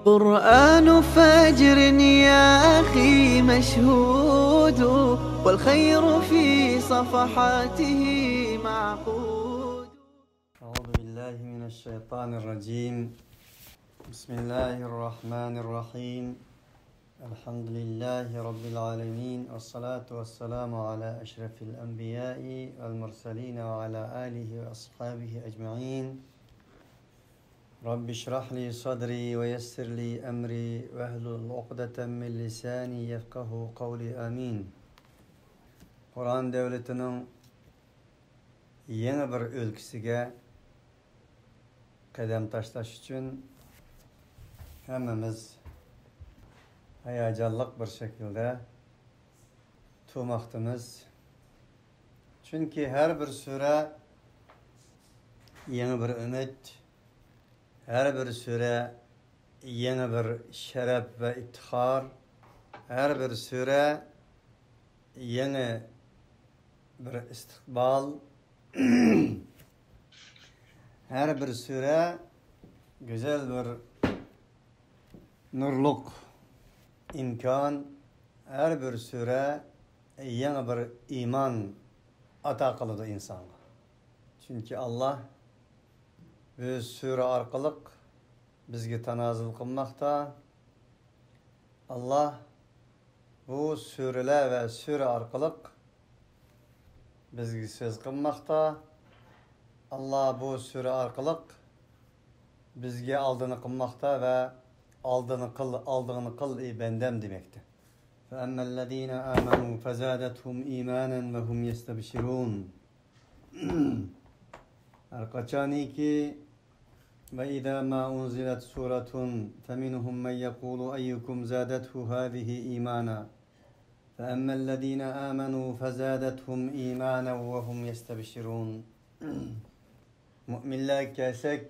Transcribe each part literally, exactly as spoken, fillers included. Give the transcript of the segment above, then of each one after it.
قرآن فجر يا أخي مشهود، والخير في صفحاته معقود. أعوذ بالله من الشيطان الرجيم. بسم الله الرحمن الرحيم. الحمد لله رب العالمين، والصلاة والسلام على أشرف الأنبياء والمرسلين وعلى آله وأصحابه أجمعين. رب اشرح لي صدري ويسر لي أمري واحلل عقدة من لساني يفقهوا قولي. آمين. قۇرئان دۆلىتىنىڭ يېڭى بىر ئۆلكىسىگە قەدەم تاشلاش ئۈچۈن ھەممىمىز ھاياجانلىق بىر شەكىلدە تۇرماقتىمىز. چۈنكى ھەر بىر سۈرە يېڭى بىر ئۈمىد، ھەر بىر سۈرە يېڭى بىر شەرەپ ۋە ئىپتىخار، ھەر بىر سۈرە يېڭى بىر ئىستىقبال، ھەر بىر سۈرە گۈزەل بىر نۇرلۇق ئىمكان، ھەر بىر سۈرە يېڭى بىر ئىمان ئاتا قىلىدۇ ئىنسانغا. چۈنكى ئاللا بۇ سۈرە ئارقىلىق بىزگە تانازۇل قىلماقتا. ئاللا بۇ سۈرىلەر ۋە سۈرە ئارقىلىق بىزگە سۆز قىلماقتا. ئاللا بۇ سۈرە ئارقىلىق بىزگە ئالدىنى قىلماقتا ۋە «ئالدىنى قىل، ئالدىنى قىل، ئەي بەندەم» دېمەكتە. فَأَمَّا الَّذِينَ آمَنُوا فَزَادَتْهُمْ إِيمَانًا وَهُمْ يَسْتَبْشِرُونَ. ھەر قاچانكى، وَإِذَا مَا أُنْزِلَتْ سُورَةٌ فَمِنْهُمْ مَنْ يَقُولُ أَيُّكُمْ زَادَتْهُ هَذِهِ إِيمَانًا فَأَمَّا الَّذِينَ آمَنُوا فَزَادَتْهُمْ إِيمَانًا وَهُمْ يَسْتَبْشِرُونَ. مۆمىنلەرگە كەلسەك،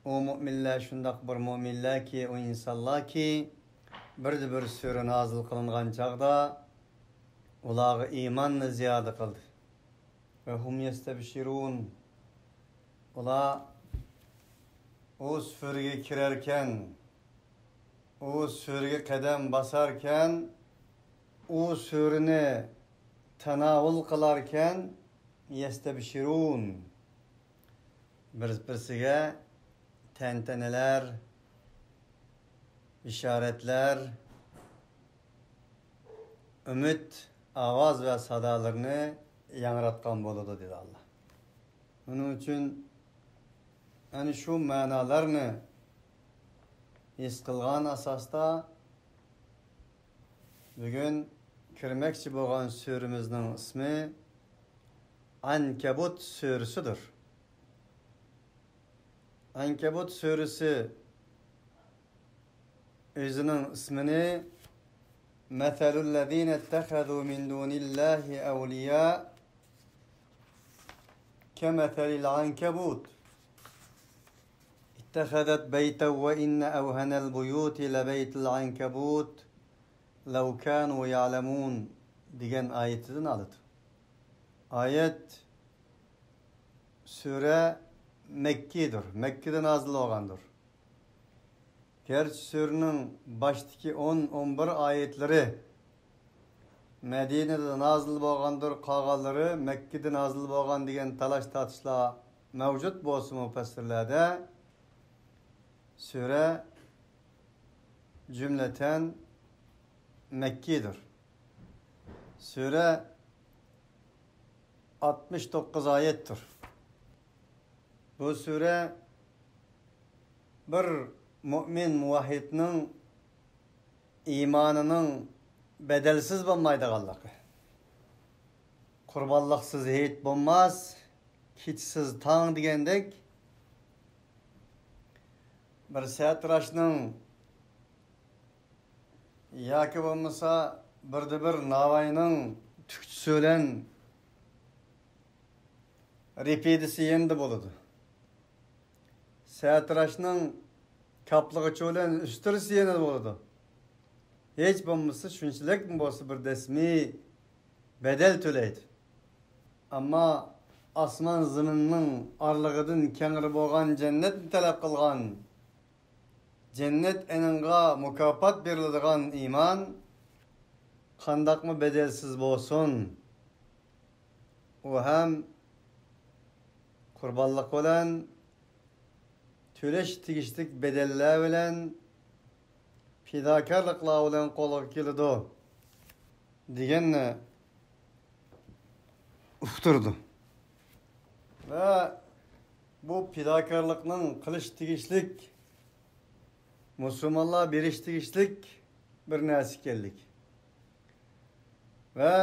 ئۇ مۆمىنلەر شۇنداق بىر مۆمىنلەركى، ئۇ ئىنسانلاركى، بىردە بىر سۈرە نازىل قىلىنغان چاغدا ئۇلارغا ئىماننى زىيادە قىلدى. وَهُمْ يَسْتَبْشِرُونَ. ئۇلار ئۇ سۈرىگە كىرەركەن، ئۇ سۈرىگە قەدەم باساركەن، ئۇ سۈرىنى تاناۋۇل قىلاركەن، يەستەبشىرۇن، بىر-بىرسىگە تەنتەنىلەر، بېشارەتلەر، ئۈمىد ئاۋاز ۋە سادالىرىنى ياڭراتقان بولىدۇ، دېدى ئاللا. شۇنىڭ ئۈچۈن ئەنە شۇ مەنالارنى ھېس قىلغان ئاساستا بۈگۈن كىرمەكچى بولغان سۈرىمىزنىڭ ئىسمى ئەنكەبۇت سۈرىسىدۇر. ئەنكەبۇت سۈرىسى ئۆزىنىڭ ئىسمىنى مەسەلۇللەزىنە ئىتتەخەزۇ مىن دۇنىللاھى ئەۋلىيا كەمەسەلىل ئەنكەبۇت ئىتتەخەزەت بەيتەن ۋە ئىننە ئەۋھەنەل بۇيۇتى لەبەيتۇل ئەنكەبۇت لەۋ كانۇ يەلەمۇن دېگەن ئايىتىدىن ئالىدۇ. ئايەت، سۈرە مەككىدۇر، مەككىدە نازىل بولغاندۇر. گەرچە سۈرىنىڭ باشتىكى ئون، ئون بىر ئايەتلىرى مەدىنىدە نازىل بولغاندۇر، قالغانلىرى مەككىدە نازىل بولغان دېگەن تالاش-تارتىشلار مەۋجۇت بولسىمۇ، مۇپەسسىرلەردە سۈرە جۈملەتەن مەككىدۇر. سۈرە ئاتمىش توققۇز ئايەتتۇر. بۇ سۈرە بىر مۆمىن مۇۋەھھىدنىڭ ئىمانىنىڭ بەدەلسىز بولمايدىغانلىقى، قۇربانلىقسىز ھېيت بولماس، كېچىسىز تاڭ دېگەندەك، بىر سەتراشنىڭ ياكى بولمىسا بىردە بىر ناۋاينىڭ تۈكچىسى بىلەن رېپىدىسى يېنىدا بولىدۇ. سەتراشنىڭ كاپلىغۇچى بىلەن ئۈستۈرىسى يېنىدا بولىدۇ. ھېچ بولمىسا شۇنچىلىكمۇ بولسا بىر دەسمى بەدەل تۆلەيدۇ. ئەمما ئاسمان زېمىننىڭ ئارىلىقىدىن كەڭرى بولغان جەننەتنى تەلەپ قىلغان جەننەت ئېنىڭغا مۇكاپات بېرىلىدىغان ئىمان قانداقمۇ بەدەلسىز بولسۇن؟ ئۇ ھەم قۇربانلىق بىلەن، تۆلەش تېگىشلىك بەدەللەر بىلەن، پىداكارلىقلار بىلەن قولغا كېلىدۇ دېگەننى ئۇقتۇرىدۇ. ۋە بۇ پىداكارلىقنىڭ قىلىش تېگىشلىك، مۇسۇلمانلار بېرىش تېگىشلىك بىر نەرسە ئىكەنلىكى ۋە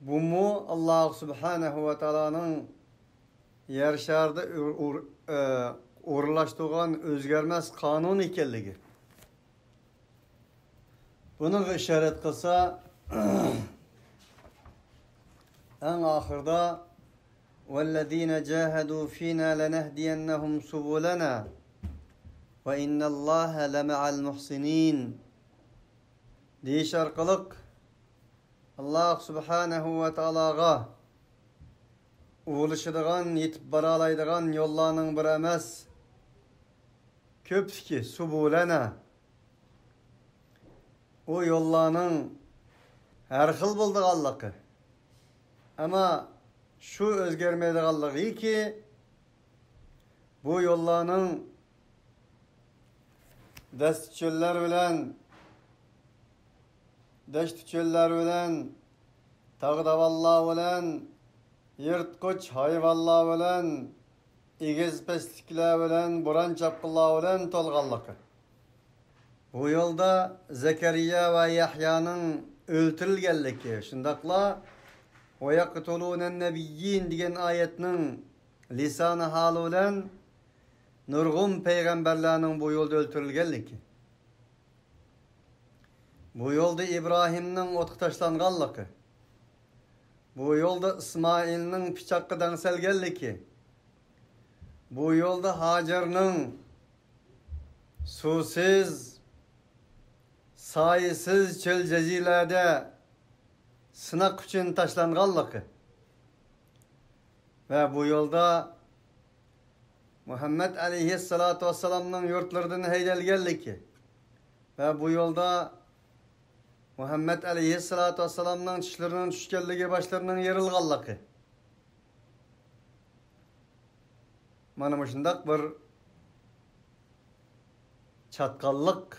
بۇمۇ ئاللاھ سۇبھانەھۇ ۋە تائالانىڭ يەر شارىدا ئور-، ئور-، ئە، ئورۇنلاشتۇرغان ئۆزگەرمەس قانۇن ئىكەنلىكى. بۇنىڭغا ئىشارەت قىلسا، ئەڭ ئاخىرىدا، «والذين جاهدوا فينا لنهدينهم سبلنا وإن الله لمع المحسنين» دېيىش ئارقىلىق، ئاللاھ سۇبھانەھۇ ۋە تائالاغا ئۇلىشىدىغان، يېتىپ بارالايدىغان يوللارنىڭ بىر ئەمەس، كۆپلۈكى، سۇبۇلەنا. ئۇ يوللارنىڭ ھەر خىل بولىدىغانلىقى، ئەمما شۇ ئۆزگەرمەيدىغانلىقىكى، بۇ يوللارنىڭ دەشت چۆللەر بىلەن، دەشت چۆللەر بىلەن، تاغ داۋانلار بىلەن، يىرتقۇچ ھايۋانلار بىلەن، ئېگىز پەسلىكلەر بىلەن، بوران چاپقۇنلار بىلەن تولغانلىقى. بۇ يولدا زەكەرىيا ۋە يەھيانىڭ ئۆلتۈرۈلگەنلىكى، شۇنداقلا «ويقتلون النبيين» دېگەن ئايەتنىڭ لىسانى ھالى بىلەن نۇرغۇن پەيغەمبەرلەرنىڭ بۇ يولدا ئۆلتۈرۈلگەنلىكى، بۇ يولدا ئىبراھىمنىڭ ئوتقا تاشلانغانلىقى، بۇ يولدا ئىسمائىلنىڭ پىچاققا دەڭسەلگەنلىكى، بۇ يولدا ھاجەرنىڭ سۇسىز، سايىسىز چۆل جەزىرىلەردە سىناق ئۈچۈن تاشلانغانلىقى ۋە بۇ يولدا مۇھەممەد ئەلەيھىسسالاتۇ ۋەسسالامنىڭ يۇرتلىرىدىن ھەيدەلگەنلىكى ۋە بۇ يولدا مۇھەممەد ئەلەيھىسسالاتۇ ۋەسسالامنىڭ چىشلىرىنىڭ چۈشكەنلىكى، باشلىرىنىڭ يېرىلغانلىقى، مانا مۇشۇنداق بىر چاتقاللىق،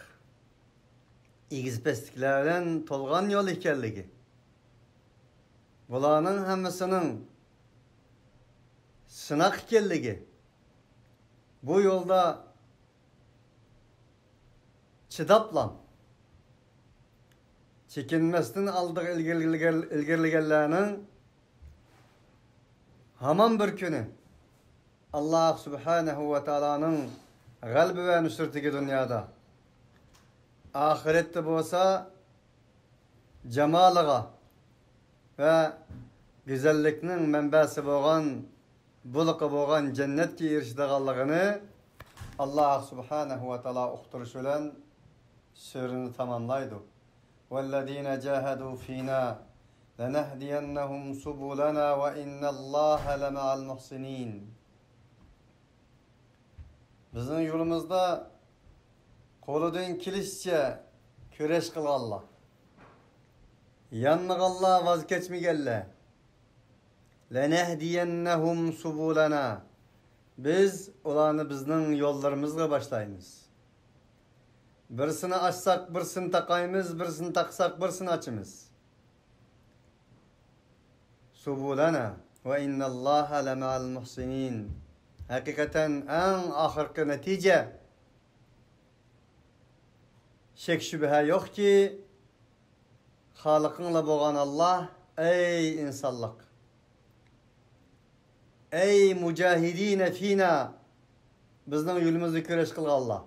ئېگىز پەسلىكلەر بىلەن تولغان يول ئىكەنلىكى، بۇلارنىڭ ھەممىسىنىڭ سىناق ئىكەنلىكى، بۇ يولدا چىداپلا، چېكىنمەستىن ئالدىغا ئىلگىرىلىگەن-، ئىلگىرىلىگەنلەرنىڭ ھامان بىر كۈنى ئاللاھ سۇبھانەھۇ ۋە تائالانىڭ غەلىبە ۋە نۇسرىتىگە دۇنيادا، ئاخىرەتتە بولسا جامالىغا ۋە گۈزەللىكنىڭ مەنبەسى بولغان، بۇلىقى بولغان جەننەتكە ئېرىشىدىغانلىقىنى ئاللاھ سۇبھانەھۇ ۋە تائالا ئۇقتۇرۇش بىلەن سۈرىنى تاماملايدۇ. «والذين جاهدوا فينا لنهدينهم سبلنا وإن الله لمع المحسنين». بىزنىڭ يولىمىزدا قولىدىن كېلىشىچە كۈرەش قىلغانلار، يانمىغانلار، ۋاز كەچمىگەنلەر، «لنهدينهم سبلنا»، بىز ئۇلارنى بىزنىڭ يوللىرىمىزغا باشلايمىز. بىرسىنى ئاچساق، بىرسىنى تاقايمىز، بىرسىنى تاقىساق، بىرسىنى ئاچىمىز. سبلنا وإن الله لمع المحسنين. ھەقىقەتەن ئەڭ ئاخىرقى نەتىجە، شەك-شۈبھە يوقكى، خالىقىڭلار بولغان ئاللاھ، ئەي ئىنسانلىق، ئەي مۇجاھىدىنە فىنا، بىزنىڭ يولىمىزدا كۈرەش قىلغانلار،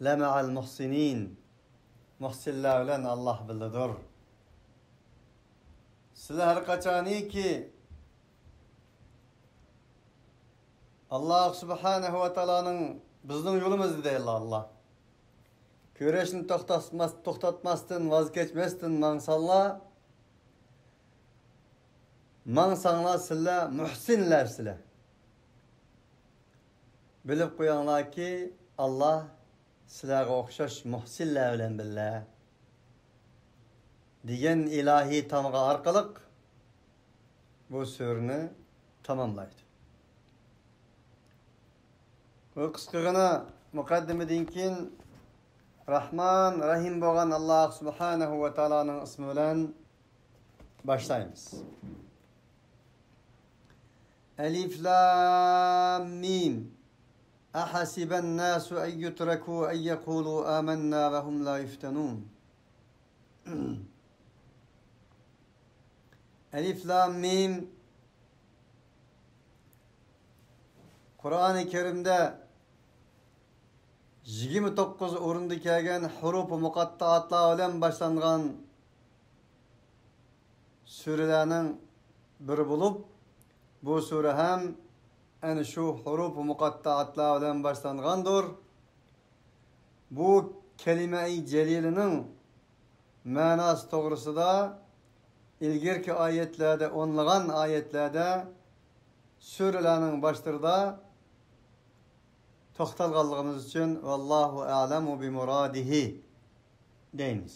لەمەئەل مۇھسىنىن، مۇھسىنلار بىلەن ئاللاھ بىللىدۇر. سىلەر ھەر قاچانىكى ئاللاھ سۇبھانەھۇ ۋە تائالانىڭ، بىزنىڭ يولىمىزدا دەيدۇ ئاللاھ، كۈرەشنى توختاتماس-، توختاتماستىن، ۋاز كەچمەستىن ماڭساڭلار، ماڭساڭلار سىلەر مۇھسىنلەر سىلەر. بىلىپ قويۇڭلاركى، ئاللاھ سىلەرگە ئوخشاش مۇھسىنلار بىلەن بىللە، دېگەن ئىلاھىي تامغا ئارقىلىق بۇ سۈرىنى تاماملايدۇ. بۇ قىسقىغىنا مۇقەددىمىدىن كېيىن، راھمان، رەھىم بولغان ئاللاھ سۇبھانەھۇ ۋە تائالانىڭ ئىسمى بىلەن باشلايمىز. الم. أحسب الناس أن يتركوا أن يقولوا آمنا وهم لا يفتنون. الم. قۇرئانى كەرىمدە يىگىرمە توققۇز ئورۇندا كەلگەن ھۇرۇپى مۇقەتتەئاتلار بىلەن باشلانغان سۈرىلەرنىڭ بىرى بولۇپ، بۇ سۈرە ھەم ئەنە شۇ ھۇرۇپى مۇقەتتەئاتلار بىلەن باشلانغاندۇر. بۇ كەلىمەئى جەلىلىنىڭ مەناسى توغرىسىدا ئىلگىرىكى ئايەتلەردە، ئونلىغان ئايەتلەردە، سۈرىلەرنىڭ باشلىرىدا توختالغانلىقىمىز ئۈچۈن، ۋاللاھۇ ئەلەمۇ بىمۇرادىھى دەيمىز.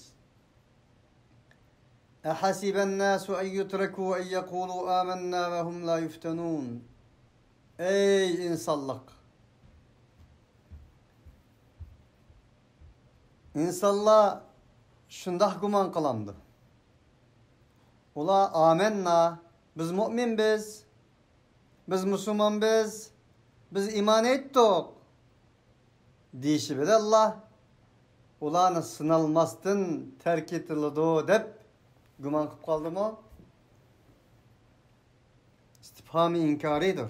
أحسب الناس أن يتركوا أن يقولوا آمنا وهم لا يفتنون. ئەي ئىنسانلىق! ئىنسانلار شۇنداق گۇمان قىلامدۇ؟ ئۇلار ئامەننا، بىز مۇئمىنبىز، بىز مۇسۇلمانبىز، بىز ئىمان ئېيتتۇق دېيىشى بىلەنلا، ئۇلارنى سىنالماستىن تەرك ئېتىلىدۇ دەپ گۇمان قىلىپ قالدىمۇ؟ ئىستىپھامى ئىنكارىيدۇر.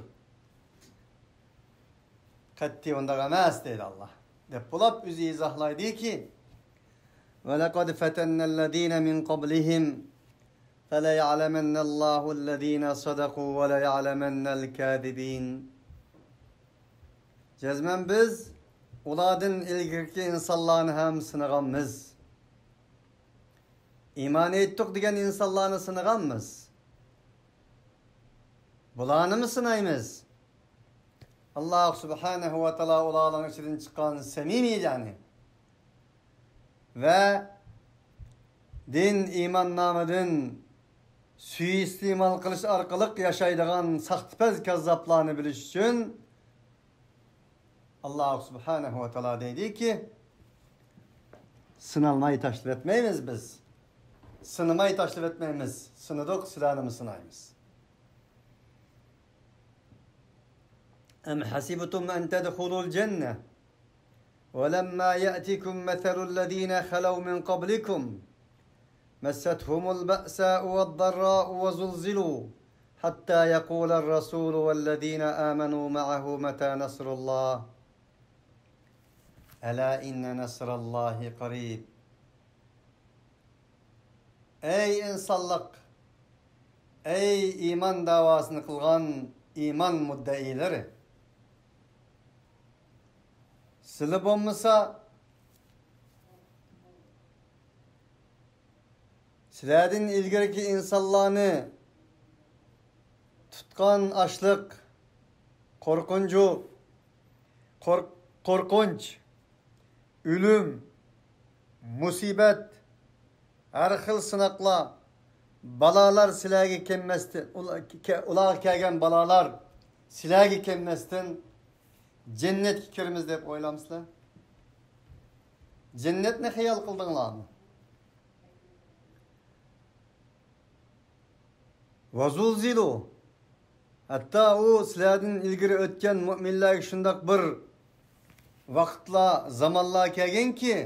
قەتئىي ئۇنداق ئەمەس دەيدۇ ئاللاھ. دەپ بولۇپ ئۆزى ئىزاھلايدۇكى، ولقد فتنا الذين من قبلهم فليعلمن الله الذين صدقوا وليعلمن الكاذبين. جەزمەن بىز ئۇلاردىن ئىلگىرىكى ئىنسانلارنى ھەم سىنىغانمىز. ئىمان ئېيتتۇق دېگەن ئىنسانلارنى سىنىغانمىز. بۇلارنىمۇ سىنايمىز. ئاللاھ سۇبھانەھۇ ۋە تائالا ئۇلارنىڭ ئىچىدىن چىققان سەمىمىيلەرنى ۋە دىن ئىماننامىدىن سۇيىئىستېمال قىلىش ئارقىلىق ياشايدىغان ساختىپەز كاززاپلارنى بىلىش ئۈچۈن، ئاللاھ سۇبھانەھۇ ۋە تائالا دەيدىكى، سىنالماي تاشلىۋەتمەيمىز بىز. سىنىماي تاشلىۋەتمەيمىز. سىنىدۇق، سىلەرنىمۇ سىنايمىز. أم حسبتم أن تدخلوا الجنة ولما يأتكم مثل الذين خلوا من قبلكم مستهم البأساء والضراء وزلزلوا حتى يقول الرسول والذين آمنوا معه متى نصر الله ألا إن نصر الله قريب. ئەي ئىنسانلىق! ئەي ئىمان داۋاسىنى قىلغان ئىمان مۇددەئىيلىرى! سىلى بولمىسا، سىلەردىن ئىلگىرىكى ئىنسانلارنى تۇتقان ئاچلىق، قورقۇنچۇ، قورق-، قورقۇنچ، ئۆلۈم، مۇسىبەت، ھەر خىل سىناقلار، بالالار سىلەرگە كەلمەستىن، ئۇلا-، كە-، ئۇلارغا كەلگەن بالالار سىلەرگە كەلمەستىن، جەننەتكە كىرىمىز دەپ ئويلامسىلەر؟ جەننەتنى خىيال قىلدىڭلارمۇ؟ ۋەزۇلزىلۇ. ھەتتا ئۇ سىلەردىن ئىلگىرى ئۆتكەن مۇئمىنلەرگە شۇنداق بىر ۋاقىتلار، زامانلار كەلگەنكى،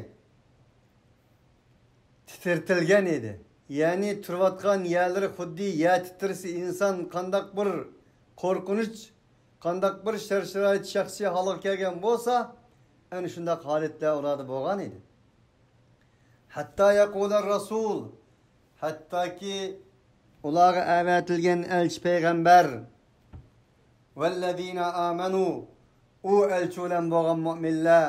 تىترىتىلگەن ئىدى. يەنى تۇرۇۋاتقان يەرلىرى خۇددى يەر تىترىسە، ئىنسان قانداق بىر قورقۇنچ، قانداق بىر شەر-شارائىت شەخسىي ھالغا كەلگەن بولسا، ئەنە شۇنداق ھالەتلەر ئۇلاردا بولغان ئىدى. ھەتتا يەقۇلەر رەسۇل، ھەتتاكى ئۇلارغا ئەۋەتىلگەن ئەلچى پەيغەمبەر، ۋەللەزىنە ئامەنۇ، ئۇ ئەلچى بىلەن بولغان مۇئمىنلەر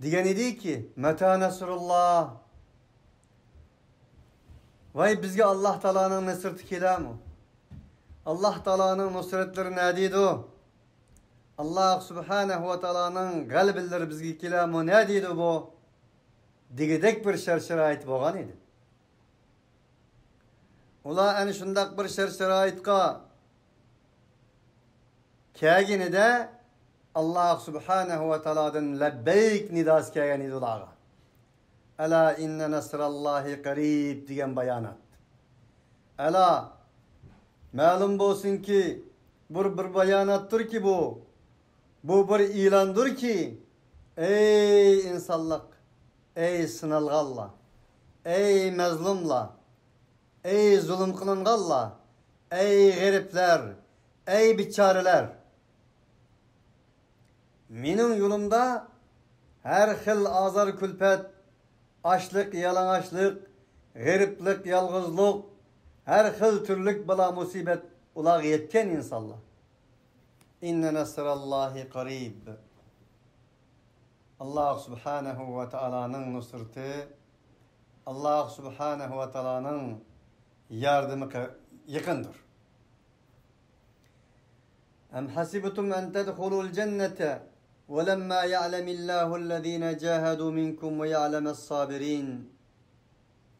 دېگەن ئىدىكى، مەتە نەسرۇللا؟ ۋاي، بىزگە ئاللاھ تائالانىڭ نەسرىتى كېلەرمۇ؟ ئاللاھ تائالانىڭ نۇسرەتلىرى نەدىدۇ؟ ئاللاھ سۇبھانەھۇ ۋە تائالانىڭ غەلىبىلىرى بىزگە كېلەرمۇ، نە دەيدۇ بۇ؟ دېگۈدەك بىر شەرت-شارائىت بولغان ئىدى. ئۇلار ئەنە شۇنداق بىر شەرت-شارائىتقا كەلگىنىدە، ئاللاھ سۇبھانەھۇ ۋە تائالادىن لەببەيك نىداسى كەلگەن ئىدى ئۇلارغا. «ئەلا ئىننە نەسراللاھى قەرىب» دېگەن بايانات. ئەلا، مەلۇم بولسۇنكى، بۇ بىر باياناتتۇركى بۇ، بۇ بىر ئېلاندۇركى، ئەي ئىنسانلىق، ئەي سىنالغانلار، ئەي مەزلۇملار، ئەي زۇلۇم قىلىنغانلار، ئەي غېرىبلەر، ئەي بىچارىلەر! مېنىڭ يولۇمدا ھەر خىل ئازار-كۈلپەت، ئاچلىق، يالىڭاچلىق، غېرىبلىق، يالغۇزلۇق، ھەر خىل تۈرلۈك بالا-مۇسىبەت ئۇلارغا يەتكەن ئىنسانلار. ئىننە نەسراللاھى قەرىب. ئاللاھ سۇبھانەھۇ ۋە تائالانىڭ نۇسرىتى، ئاللاھ سۇبھانەھۇ ۋە تائالانىڭ ياردىمى قە-، يېقىندۇر. أم حسبتم أن تدخلوا الجنة ولما يعلم الله الذين جاهدوا منكم ويعلم الصابرين.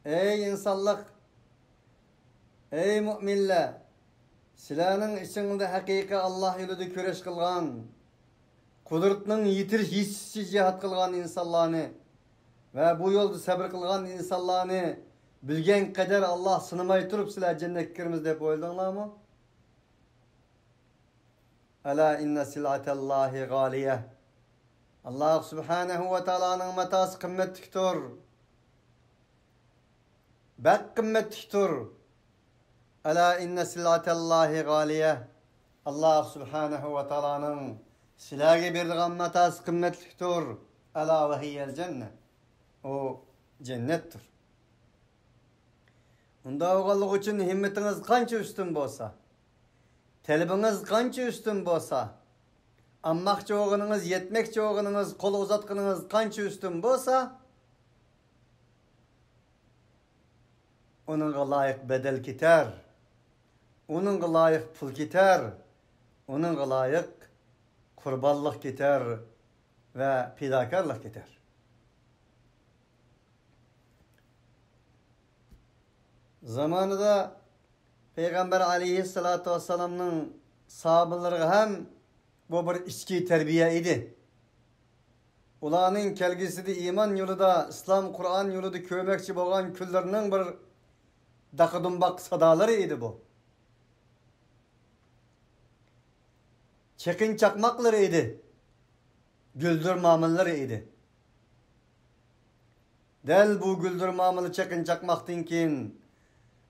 ئەي ئىنسانلىق! ئەي مۆمىنلەر! سىلەرنىڭ ئىچىڭلاردا ھەقىقىي ئاللاھ يولىدا كۈرەش قىلغان، قۇدرىتىنىڭ يېتىش-، يېتىشىچە جىھاد قىلغان ئىنسانلارنى ۋە بۇ يولدا سەبرى قىلغان ئىنسانلارنى بىلگەن قەدەر ئاللاھ سىنىماي تۇرۇپ سىلەر جەننەتكە كىرىمىز دەپ ئويلىدىڭلارمۇ؟ ئەلا ئىننە سىلئەتەللاھى غالىيە. ئاللاھ سۇبھانەھۇ ۋە تائالانىڭ ماتاسى قىممەتلىكتۇر. بەك قىممەتلىكتۇر. ئەلا ئىننە سىلئەتەللاھى غالىيە. ئاللاھ سۇبھانەھۇ ۋە تائالانىڭ سىلەرگە بېرىدىغان ماتاسى قىممەتلىكتۇر. ئەلا ۋە ھىيەل جەننە. ئۇ جەننەتتۇر. ئۇنداق بولغانلىقى ئۈچۈن ھىممىتىڭىز قانچە ئۈستۈن بولسا، تەلىپىڭىز قانچە ئۈستۈن بولسا، ئالماقچى بولغىنىڭىز، يەتمەكچى بولغىنىڭىز، قول ئۇزاتقىنىڭىز قانچە ئۈستۈن بولسا، ئۇنىڭغا لايىق بەدەل كېتەر، ئۇنىڭغا لايىق پۇل كېتەر، ئۇنىڭغا لايىق قۇربانلىق كېتەر ۋە پىداكارلىق كېتەر. زامانىدا پەيغەمبەر ئەلەيھىسسالاتۇ ۋەسسالامنىڭ ساھابىلىرىغا ھەم بۇ بىر ئىچكى تەربىيە ئىدى. ئۇلارنىڭ كەلگۈسىدە ئىمان يولىدا، ئىسلام، قۇرئان يولىدا كۆرمەكچى بولغان كۈنلىرىنىڭ بىر داقا-دۇمباق سادالىرى ئىدى بۇ. چېقىن چاقماقلىرى ئىدى. گۈلدۈرمامىلىرى ئىدى. دەل بۇ گۈلدۈرمامىلى چېقىن چاقماقتىن كېيىن،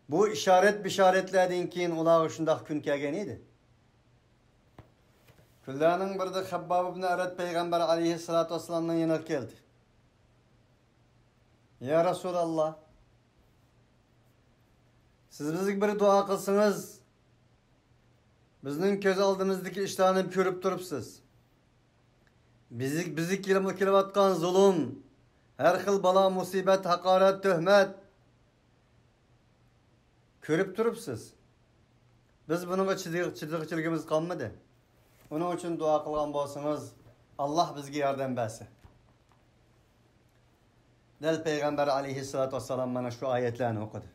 بۇ ئىشارەت-بىشارەتلەردىن كېيىن ئۇلارغا شۇنداق كۈن كەلگەن ئىدى. كۈنلەرنىڭ بىرىدە خەبباب ئىبنى ئەرەت پەيغەمبەر ئەلەيھىسسالاتۇ ۋەسسالامنىڭ يېنىغا كەلدى. يا رەسۇلاللا، سىز بىزگە بىر دۇئا قىلسىڭىز، بىزنىڭ كۆز ئالدىمىزدىكى ئىشلارنى كۆرۈپ تۇرۇپسىز. بىزگە، بىزگە كېلىۋاتقان زۇلۇم، ھەر خىل بالا-مۇسىبەت، ھاقارەت، تۆھمەت كۆرۈپ تۇرۇپسىز. بىز بۇنىڭغا چىدىغ-، چىدىغۇچىلىكىمىز قالمىدى. ئۇنىڭ ئۈچۈن دۇئا قىلغان بولسىڭىز، ئاللاھ بىزگە ياردەم بەرسە. دەل پەيغەمبەر ئەلەيھىسسالاتۇ ۋەسسالام مانا شۇ ئايەتلەرنى ئوقۇدى.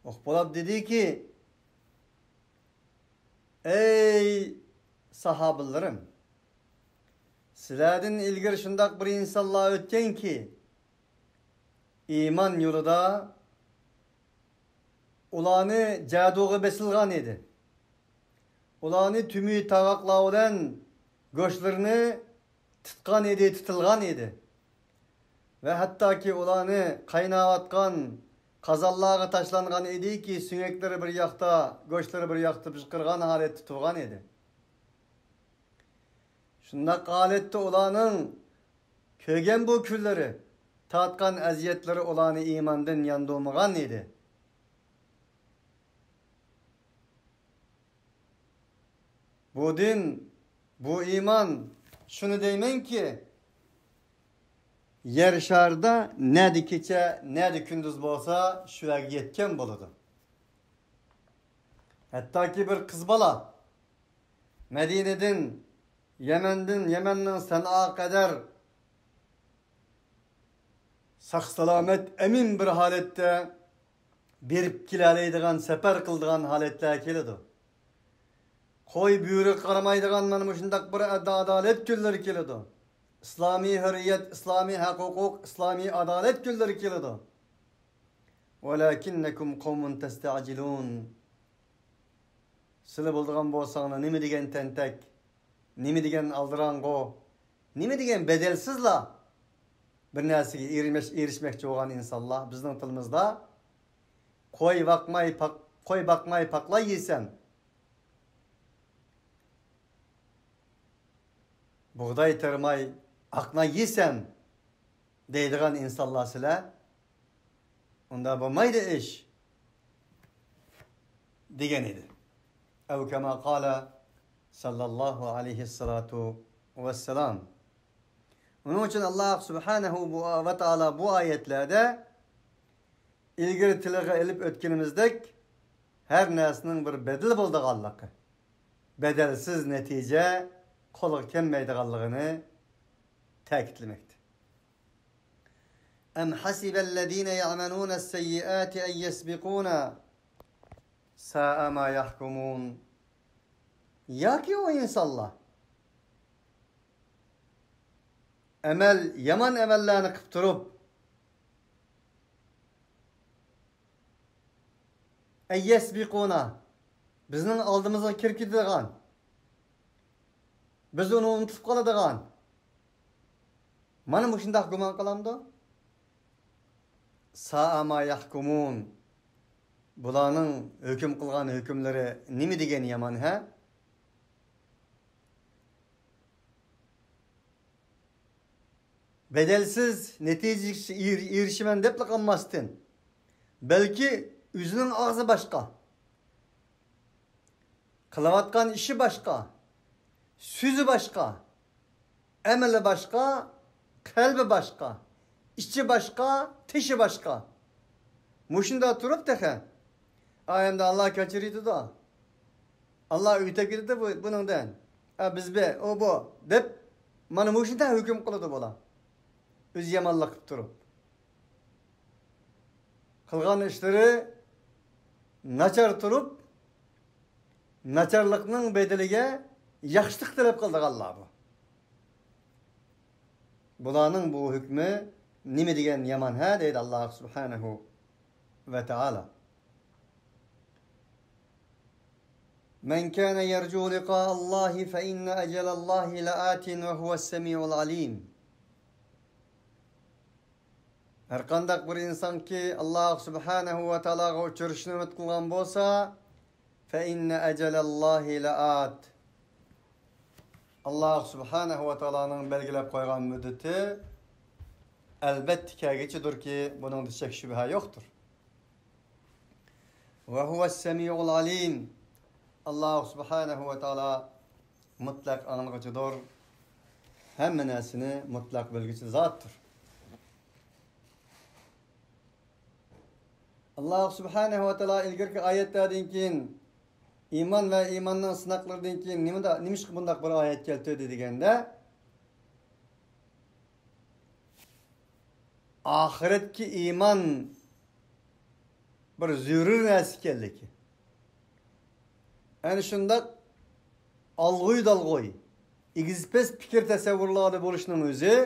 ئوقۇپ بولۇپ دېدىكى، ئەي ساھابىلىرىم! سىلەردىن ئىلگىرى شۇنداق بىر ئىنسانلار ئۆتكەنكى، ئىمان يولىدا ئۇلارنى جادۇغا بېسىلغان ئىدى. ئۇلارنى تۈمۈ تاۋاقلار بىلەن گۆشلىرىنى تۇتقان ئىدى، تۇتۇلغان ئىدى. ۋە ھەتتاكى ئۇلارنى قايناۋاتقان قازانلارغا تاشلانغان ئىدىكى، سۆڭەكلىرى بىر ياقتا، گۆشلىرى بىر ياقتا پىشقىرغان ھالەتتە تۇرغان ئىدى. شۇنداق ھالەتتە ئۇلارنىڭ كۆرگەن بۇ كۈنلىرى، تارتقان ئەزىيەتلىرى ئۇلارنى ئىماندىن ياندۇرمىغان ئىدى. بۇ دىن، بۇ ئىمان، شۇنى دەيمەنكى، يەر شارىدا نەدە كېچە، نەدە كۈندۈز بولسا، شۇ يەرگە يەتكەن بولىدۇ. ھەتتاكى بىر قىز بالا مەدىنىدىن، يەمەندىن، يەمەننىڭ سەنئا قەدەر ساق-سالامەت، ئەمىن بىر ھالەتتە بېرىپ كېلەلەيدىغان، سەپەر قىلىدىغان ھالەتلەر كېلىدۇ. قوي، بۆرىگە قارىمايدىغان مانا مۇشۇنداق بىر ئەد-، ئادالەت كۈنلىرى كېلىدۇ. ئىسلامىي ھۆرىيەت، ئىسلامىي ھەق-ھوقۇق، ئىسلامىي ئادالەت كۈنلىرى كېلىدۇ. ولكنكم قوم تستعجلون. سىلە بولىدىغان بولساڭلار نېمە دېگەن تەنتەك، نېمە دېگەن ئالدىراڭغۇ، نېمە دېگەن بەدەلسىزلا بىر نەرسىگە ئېرىمەش-، ئېرىشمەكچى بولغان ئىنسانلار. بىزنىڭ تىلىمىزدا قوي باقماي پاق-، قوي باقماي پاقلاي يېسەم، بۇغداي تېرىماي ئاق نان يېسەم دەيدىغان ئىنسانلار سىلەر، ئۇنداق بولمايدۇ ئىش، دېگەن ئىدى. ئەۋ كەما قالە ساللاللاھۇ ئەلەيھىسسالاتۇ ۋەسسالام. ئۇنىڭ ئۈچۈن ئاللاھ سۇبھانەھۇ ۋە تائالا بۇ ئايەتلەردە ئىلگىرى تىلغا ئېلىپ ئۆتكىنىمىزدەك، ھەر نەرسىنىڭ بىر بەدىلى بولىدىغانلىقى، بەدەلسىز نەتىجە قولغا كەلمەيدىغانلىقىنى تەكىتلىمەكتە. أم حسب الذين يعملون السيئات أن يسبقونا ساء ما يحكمون. ياكى ئۇ ئىنسانلار ئەمەل، يامان ئەمەللەرنى قىلىپ تۇرۇپ، أن يسبقونا، بىزنىڭ ئالدىمىزغا كىرىپ كېتىدىغان، بىز ئۇنى ئۇنتۇپ قالىدىغان، مانا مۇشۇنداق گۇمان قىلامدۇ؟ ساء ما يحكمون. بۇلارنىڭ ھۆكۈم قىلغان ھۆكۈملىرى نېمە دېگەن يامان، ھە؟ بەدەلسىز نەتىجىگە ئېرىشىمەن دەپلا قالماستىن، بەلكى ئۆزىنىڭ ئاغزى باشقا، قىلىۋاتقان ئىشى باشقا، سۆزى باشقا، ئەمىلى باشقا، قەلبى باشقا، ئىچى باشقا، تېشى باشقا. مۇشۇنداق تۇرۇپ تېخى، ئا، ئەمدى ئاللا كەچۈرۈۋېتىدۇ، ئاللا ئۆتۈپ كېتىدۇ بۇ، بۇنىڭدىن. ئا، بىز بى، ئۇ بۇ دەپ، مانا مۇشۇنداق ھۆكۈم قىلىدۇ بۇلار. ئۆزى يامانلىق قىلىپ تۇرۇپ. قىلغان ئىشلىرى ناچار تۇرۇپ، ناچارلىقنىڭ بەدىلىگە ياخشىلىق تەلەپ قىلىدىغانلار بۇ. بۇلارنىڭ بۇ ھۆكمى نېمە دېگەن يامان، ھە؟ دەيدۇ ئاللا سۇبھانەھۇ ۋە تائالا. من كان يرجو لقاء الله فإن أجل الله لآت وهو السميع العليم. ھەرقانداق بىر ئىنسانكى ئاللا سۇبھانەھۇ ۋە تائالاغا ئۇچرىشىشنى ئۈمىد قىلغان بولسا، فإن أجل الله لآت. ئاللا سۇبھانەھۇ ۋە تائالانىڭ بەلگىلەپ قويغان مۇددىتى ئەلبەتتە كەلگۈچىدۇركى، بۇنىڭدا شەك-شۈبھە يوقتۇر. وهو السميع العليم. ئاللا سۇبھانەھۇ ۋە تائالا مۇتلەق ئاڭلىغۇچىدۇر، ھەممە نەرسىنى مۇتلەق بىلگۈچى زاتتۇر. ئاللا سۇبھانەھۇ ۋە تائالا ئىلگىرىكى ئايەتلەردىن كېيىن، ئىمان ۋە ئىماننىڭ سىناقلىرىدىن كېيىن نېمىدا-، نېمىشقا بۇنداق بىر ئايەت كەلتۈردى دېگەندە، ئاخىرەتكە ئىمان بىر زۆرۈر نەرسە ئىكەنلىكى، ئەنە شۇنداق ئالغۇي-دالغۇي، ئېگىز-پەس پىكىر-تەسەۋۋۇرلاردا بولۇشنىڭ ئۆزى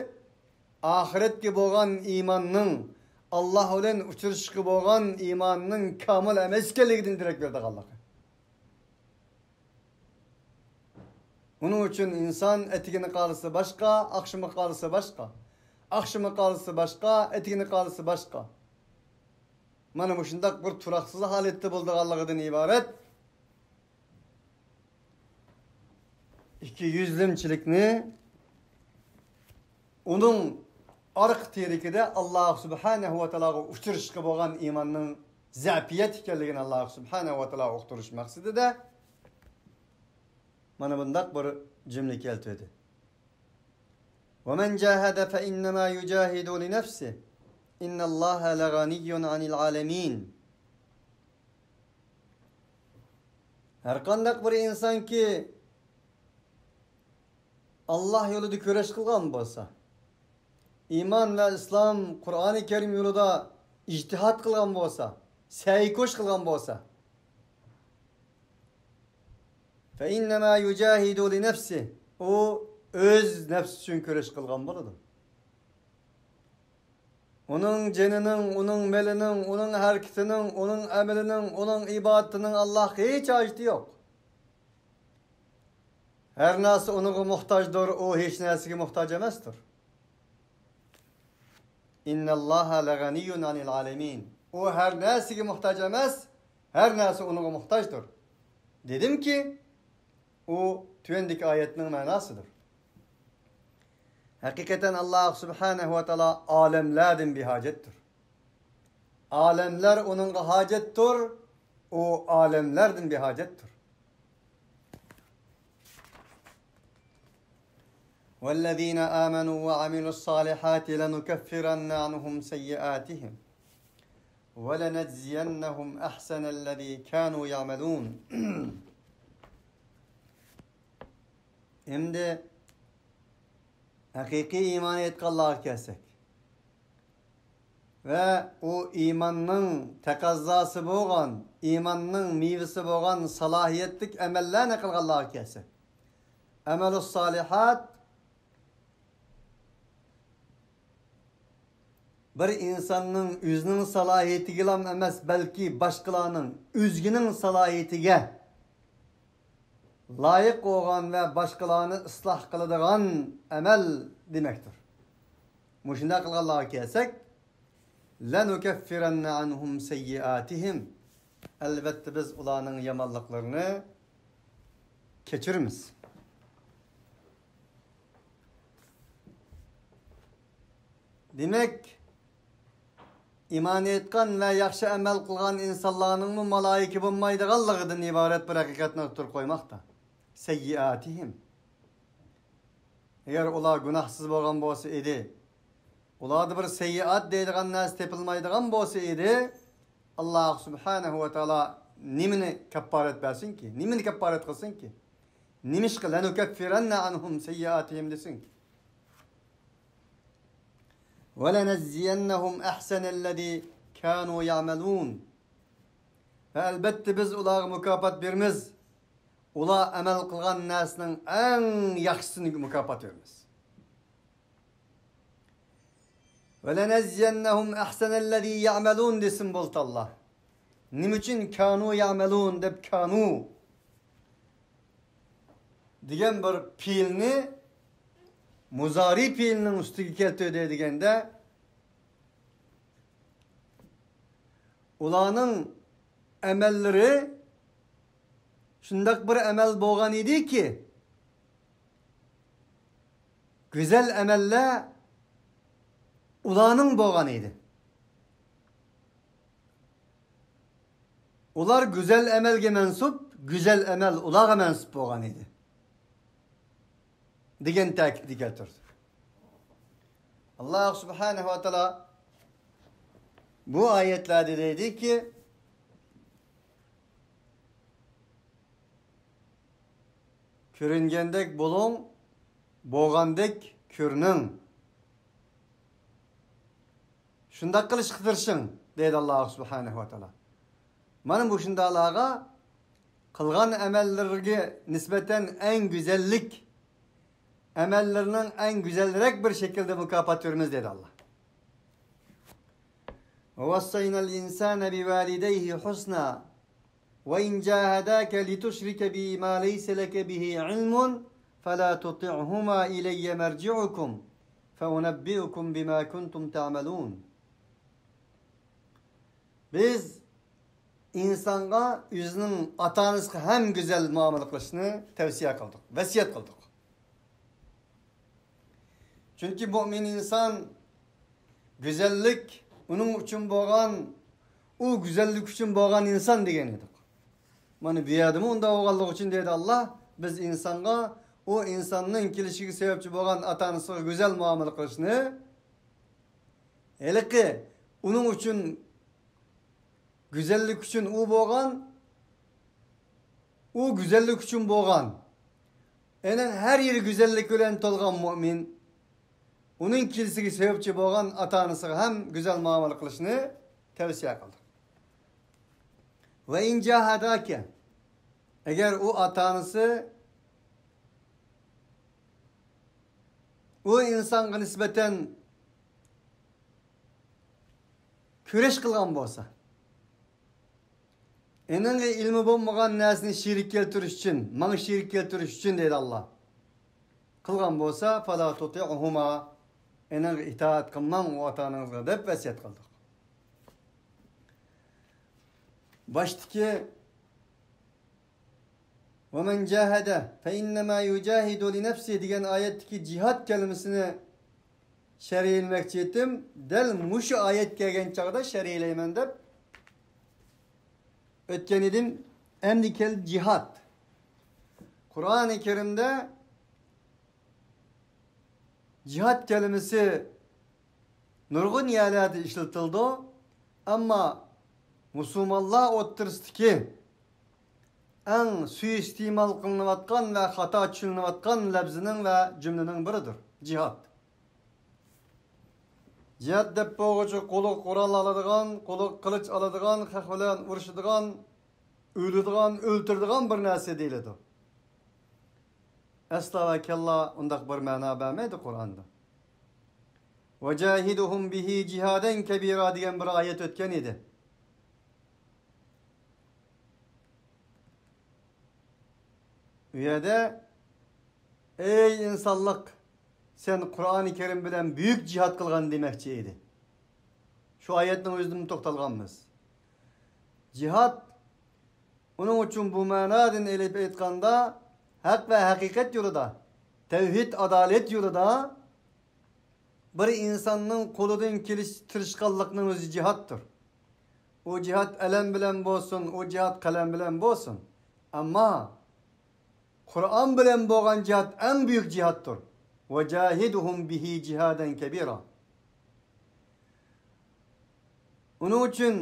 ئاخىرەتكە بولغان ئىماننىڭ، ئاللا بىلەن ئۇچرىشىشقا بولغان ئىماننىڭ كامىل ئەمەس ئىكەنلىكىدىن دېرەك بېرىدىغانلىقى. ئۇنىڭ ئۈچۈن ئىنسان ئەتىگىنى قارىسا باشقا، ئاخشىمى قارىسا باشقا، ئاخشىمى قارىسا باشقا، ئەتىگىنى قارىسا باشقا. مانا مۇشۇنداق بىر تۇراقسىز ھالەتتە بولىدىغانلىقىدىن ئىبارەت ئىككى يۈزلىمىچىلىكنى، ئۇنىڭ ئارقا تىرىكىدە ئاللا سۇبھانەھۇ ۋە تائالاغا ئۇچرىشىشقا بولغان ئىماننىڭ زەئپىيەت ئىكەنلىكىنى ئاللا سۇبھانەھۇ ۋە تائالا ئۇقتۇرۇش مەقسىتىدە مانا بۇنداق بىر جۈملە كەلتۈردى. ومن جاهد فإنما يجاهد لنفسه إن الله لغني عن العالمين. ھەرقانداق بىر ئىنسانكى ئاللاھ يولىدا كۈرەش قىلغان بولسا، ئىمان ۋە ئىسلام، قۇرئانى كەرىم يولىدا ئىجتىھاد قىلغان بولسا، سەي كوش قىلغان بولسا، فإنما يجاهد لنفسه، ئۇ ئۆز نەپسى ئۈچۈن كۈرەش قىلغان بولىدۇ. ئۇنىڭ جېنىنىڭ، ئۇنىڭ مېلىنىڭ، ئۇنىڭ ھەرىكىتىنىڭ، ئۇنىڭ ئەمىلىنىڭ، ئۇنىڭ ئىبادىتىنىڭ ئاللاھقا ھېچ ھاجىتى يوق. ھەر نەرسە ئۇنىڭغا موھتاجدۇر، ئۇ ھېچ نەرسىگە موھتاج ئەمەستۇر. إن الله لغني عن العالمين. ئۇ ھەر نەرسىگە موھتاج ئەمەس، ھەر نەرسە ئۇنىڭغا موھتاجدۇر. دېدىمكى، ئۇ تۆۋەندىكى ئايەتنىڭ مەناسىدۇر. ھەقىقەتەن ئاللاھ سۇبھانەھۇ ۋە تائالا ئالەملەردىن بىھاجەتتۇر. ئالەملەر ئۇنىڭغا ھاجەتتۇر، ئۇ ئالەملەردىن بىھاجەتتۇر. والذين آمنوا وعملوا الصالحات لنكفرن عنهم سيئاتهم ولنجزينهم أحسن الذي كانوا يعملون. ئەمدى ھەقىقىي ئىمان ئېيتقانلارغا كەلسەك، ۋە ئۇ ئىماننىڭ تەقەززاسى بولغان، ئىماننىڭ مېۋىسى بولغان سالاھىيەتلىك ئەمەللەرنى قىلغانلارغا كەلسەك، ئەمەلۇس سالىھات بىر ئىنساننىڭ ئۆزىنىڭ سالاھىيىتىگىلا ئەمەس، بەلكى باشقىلارنىڭ، ئۆزگىنىڭ سالاھىيىتىگە لايىق بولغان ۋە باشقىلارنى ئىسلاھ قىلىدىغان ئەمەل دېمەكتۇر. مۇشۇنداق قىلغانلارغا كەلسەك، لَنُكَفِّرَنَّ عَنْهُمْ سَيِّئَاتِهِمْ، ئەلۋەتتە بىز ئۇلارنىڭ يامانلىقلىرىنى كەچۈرىمىز. دېمەك، ئىمان ئېيتقان ۋە ياخشى ئەمەل قىلغان ئىنسانلارنىڭمۇ مالايىكە بولمايدىغانلىقىدىن ئىبارەت بىر ھەقىقەتنى ئوتتۇرىغا قويماقتا. سەييىئاتىھىم. ئەگەر ئۇلار گۇناھسىز بولغان بولسا ئىدى، ئۇلاردا بىر سەييىئات دەيدىغان نەرسە تېپىلمايدىغان بولسا ئىدى، ئاللاھ سۇبھانەھۇ ۋە تائالا نېمىنى كاپپارەت بەرسۇنكى؟ نېمىنى كاپپارەت قىلسۇنكى؟ نېمىشقا؟ لَنُكَفِّرَنَّ عَنْهُمْ سَيِّئَاتِهِمْ دېسۇنكى؟ وَلَنَجْزِيَنَّهُمْ أَحْسَنَ الَّذِي كَانُوا يَعْمَلُونَ. ۋە ئەلبەتتە بىز ئۇلارغا مۇكاپات بېرىمىز. ئۇلار ئەمەل قىلغان نەرسىنىڭ ئەڭ ياخشىسىنى مۇكاپات بېرىمىز. وَلَنَجْزِيَنَّهُمْ أَحْسَنَ الَّذِي يَعْمَلُونَ دېسىمۇ بولىدۇ ئاللاھ. نېمە ئۈچۈن كانۇ يەئمەلۇن دەپ كانۇ دېگەن بىر پېئىلنى مۇزارى پېئىلنىڭ ئۈستىگە كەلتۈردى دېگەندە، ئۇلارنىڭ ئەمەللىرى شۇنداق بىر ئەمەل بولغان ئىدىكى، گۈزەل ئەمەللەر ئۇلارنىڭ بولغان ئىدى. ئۇلار گۈزەل ئەمەلگە مەنسۇپ، گۈزەل ئەمەل ئۇلارغا مەنسۇپ بولغان ئىدى، دېگەن تەكىتنى كەلتۈردى. ئاللاھ سۇبھانەھۇ ۋە تائالا بۇ ئايەتلەردە دەيدىكى، كۆرۈنگەندەك بولۇڭ، بولغاندەك كۆرۈنۈڭ. شۇنداق قىلىشقا تىرىشىڭ، دەيدۇ ئاللاھ سۇبھانەھۇ ۋە تائالا. مانا مۇشۇنداقلارغا قىلغان ئەمەللىرىگە نىسبەتەن ئەڭ گۈزەللىك ئەمەللىرىنىڭ ئەڭ گۈزەلرەك بىر شەكىلدە مۇكاپات بېرىمىز، دەيدۇ ئاللاھ. وَوَصَّيْنَا الْإِنسَانَ بِوَالِدَيْهِ حُسْنًا وَإِنْ جَاهَدَاكَ لِتُشْرِكَ بِي مَا لَيْسَ لَكَ بِهِ عِلْمٌ فَلَا تُطِعْهُمَا إِلَيَّ مَرْجِعُكُمْ فَأُنَبِّئُكُمْ بِمَا كُنْتُمْ تَعْمَلُونَ. بىز ئىنسانغا ئۆزىنىڭ ئاتا-ئانىسىغا ھەم گۈزەل مۇئامىلە قىلىشنى تەۋسىيە قىلدۇق، ۋەسىيەت قىلدۇق. چۈنكى مۇئمىن ئىنسان گۈزەللىك ئۇنىڭ ئۈچۈن بولغان، ئۇ گۈزەللىك ئۈچۈن بولغان ئىنسان دېگەن ئىدۇق. مانا بۇ يەردىمۇ ئۇنداق بولغانلىقى ئۈچۈن دەيدۇ ئاللاھ، بىز ئىنسانغا ئۇ ئىنساننىڭ كېلىشىگە سەۋەبچى بولغان ئاتا-ئانىسىغا گۈزەل مۇئامىلە قىلىشنى، ھېلىقى ئۇنىڭ ئۈچۈن گۈزەللىك ئۈچۈن ئۇ بولغان، ئۇ گۈزەللىك ئۈچۈن بولغان، ئېنىڭ ھەر يېرى گۈزەللىك بىلەن تولغان مۆمىن، ئۇنىڭ كېلىشىگە سەۋەبچى بولغان ئاتا-ئانىسىغا ھەم گۈزەل مۇئامىلە قىلىشنى تەۋسىيە قىلدۇق. ۋە ئىن جاھاداكە، ئەگەر ئۇ ئاتا-ئانىسى ئۇ ئىنسانغا نىسبەتەن كۈرەش قىلغان بولسا، ئېنىڭغا ئىلمى بولمىغان نەرسىنى شېرىك كەلتۈرۈش ئۈچۈن، ماڭا شېرىك كەلتۈرۈش ئۈچۈن دەيدۇ ئاللا، قىلغان بولسا، فَلَا تُطِعْهُمَا، ئېنىڭغا ئىتائەت قىلماڭ ئۇ ئاتا-ئانىڭىزغا دەپ ۋەسىيەت قىلدۇق. باشتىكى «وَمَنْ جَاهَدَ فَإِنَّمَا يُجَاهِدُ لِنَفْسِهِ» دېگەن ئايەتتىكى جىھاد كەلىمىسىنى شەرھلىمەكچى ئىدىم. دەل مۇشۇ ئايەت كەلگەن چاغدا شەرھلەيمەن دەپ ئۆتكەن ئىدىم. ئەمدى كەلدى جىھاد. قۇرئانى كەرىمدە جىھاد كەلىمىسى نۇرغۇن يەرلەردە ئىشلىتىلىدۇ. ئەمما مۇسۇلمانلار ئوتتۇرىسىدىكى ئەڭ سۇيىئىستېمال قىلىنىۋاتقان ۋە خاتا چۈشىنىلىۋاتقان لەپزىنىڭ ۋە جۈملىنىڭ بىرىدۇر. جىھاد. جىھاد دەپ بولغۇچە قولىغا قورال ئالىدىغان، قولىغا قىلىچ ئالىدىغان، خەق بىلەن ئۇرۇشىدىغان، ئۆلىدىغان، ئۆلتۈرىدىغان بىر نەرسە دېيىلىدۇ. ئەسلا ۋە كاللا ئۇنداق بىر مەنا بەرمەيدۇ قۇرئاندا. «وَجَاهِدُهُمْ بِهِ جِهَادًا كَبِيرًا» دېگەن بىر ئايەت ئۆتكەن ئىدى. ئۇ يەردە، «ئەي ئىنسانلىق، سەن قۇرئانى كەرىم بىلەن بۈيۈك جىھاد قىلغان» دېمەكچى ئىدى. شۇ ئايەتنىڭ ئۆزىدىمۇ توختالغانمىز. جىھاد، ئۇنىڭ ئۈچۈن بۇ مەنادىن ئېلىپ ئېيتقاندا، ھەق ۋە ھەقىقەت يولىدا، تەۋھىد، ئادالەت يولىدا بىر ئىنساننىڭ قولىدىن كېلىشىچە تىرىشقانلىقنىڭ ئۆزى جىھادتۇر. ئۇ جىھاد ئەلەم بىلەن بولسۇن، ئۇ جىھاد قەلەم بىلەن بولسۇن. ئەمما قۇرئان بىلەن بولغان جىھاد ئەڭ بۈيۈك جىھادتۇر. «وَجَاهِدُهُمْ بِهِ جِهَادًا كَبِيرًا». ئۇنىڭ ئۈچۈن